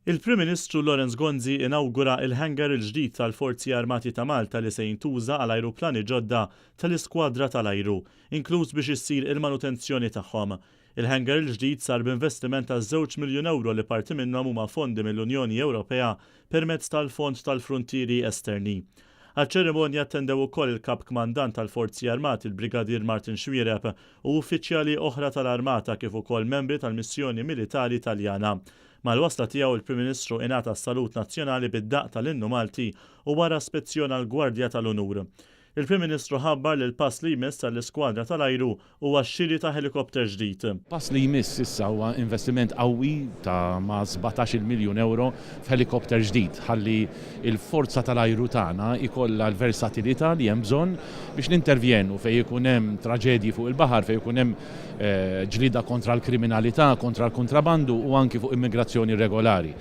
Il-Prim Ministru Lawrence Gonzi inawgura il-hangar il-ġdid tal-Forzi Armati ta' Malta li se jintuża għal ajruplani ġodda tal-Iskwadra tal-Ajru, inkluż biex issir il-manutenzjoni tagħhom. Il-hangar il-ġdid sar b'investiment ta' 2 miljun euro li parti minnhom huma fondi mill-Unjoni Ewropea permezz tal-Fond tal-Frontieri Esterni. Għaċ-ċerimonja attendew ukoll il-Kap Kmandant tal-Forzi Armati, il-Brigadier Martin Xuereb, u uffiċjali oħra tal-Armata kif ukoll membri tal-Missjoni Militari Taljana. Mal-wasla tiegħu, il-Prim Ministru ingħata s-salut nazzjonali bid-daq tal-innu Malti u wara spezzjona l-Gwardja tal-Unur. Il-Prim Ministru ħabbar li l-pass li jmiss tal-iskwadra tal-ajru huwa x-xiri ta' ħelikopter ġdid. Pass li jmiss issa huwa investiment qawwi ta' ma' 17 miljun euro f'ħelikopter ġdid ħalli il-forza tal-ajru tagħna ikollha l-versatilità li hemm bżonn biex nintervjenu fejn ikun hemm traġedji fuq il-baħar, fejn ikun hemm ġlida kontra l-kriminalità, kontra l-kontrabandu u anki fuq immigrazzjoni irregolari.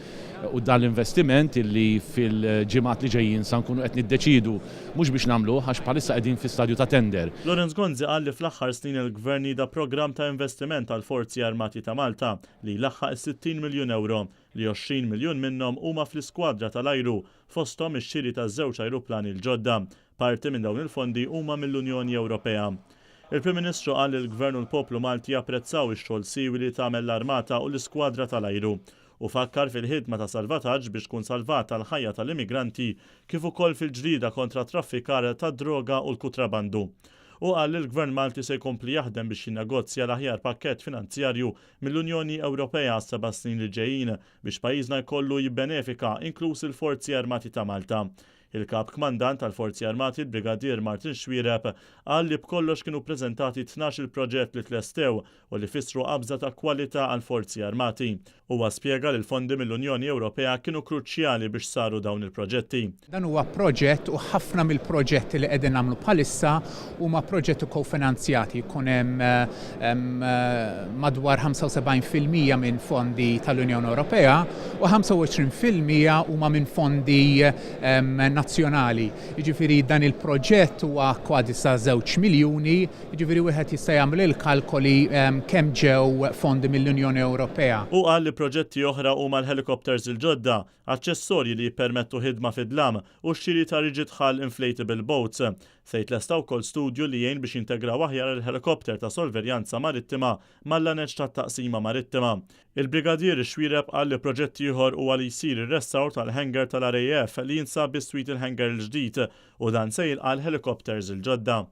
U dan l-investiment illi fil-ġimgħat li ġejjin sa nkunu qed niddeċidu mhux biex nagħmluh, għax bħalissa qegħdin fi stadju ta' tender. Lawrence Gonzi qal li fl-aħħar snin il-Gvern nieda programm ta' investiment għal Forzi Armati ta' Malta li jlaħħaq is-60 miljun euro, li 20 miljun minnhom huma fl-iskwadra tal-ajru, fosthom ix-xiri ta' żewġ ajruplani l-ġodda. Parti minn dawn il-fondi huma mill-Unjoni Ewropea. Il-Prim Ministru qal li l-Gvern u l-poplu Malti japprezzaw ix-xogħol siwi li tagħmel l-Armata u l-iskwadra tal-ajru u fakkar fil-ħidma ta' salvataġġ biex tkun salvata l-ħajja tal-immigranti kif ukoll fil-ġlida kontra traffikar ta' droga u l-kutrabandu. U qal li l-Gvern Malti se jkompli jaħdem biex jinnegozja l-aħjar pakkett finanzjarju mill-Unjoni Ewropea 7 snin li ġejjin biex pajjiżna jkollu jibbenefika, inkluż il-Forzi Armati ta' Malta. Il-Kap Kmandant tal-Forzi Armati, il-Brigadier Martin Xuereb, qal li b'kollox kienu preżentati 12 il-proġett li tlestew u li fissru qabża ta' kwalità għal Forzi Armati. Huwa spjega li l-fondi mill-Unjoni Ewropea kienu kruċjali biex saru dawn il-proġetti. Dan huwa proġett u ħafna mill-proġetti li qegħdin nagħmlu bħalissa huma proġetti kofinanzjati. Jkun hemm madwar 75% minn fondi tal-Unjoni Ewropea u 25% huma minn fondi nazzjonali. Jiġifieri dan il-proġett huwa kważi sa 2 miljuni, jiġifieri wieħed jista' jagħmel il-kalkoli kemm ġew fondi mill-Unjoni Ewropea. U qal li proġetti oħra huma l-helicopters il-ġodda, aċċessorji li jippermettu ħidma fid-dlam u x-xiri ta' rigid hull inflatable boats. Se jitlesta wkoll studju li jgħin biex jintegraw aħjar il-ħelikopter ta' sorveljanza marittima mal-laneċ tat-taqsima marittima. Il-Brigadier Xuereb qal li proġett ieħor huwa li jsir ir-restawr tal-hangar tal-RAF li jinsab biswit il-hangar il-ġdid u dan se jilqa' l-helicopters il-ġodda.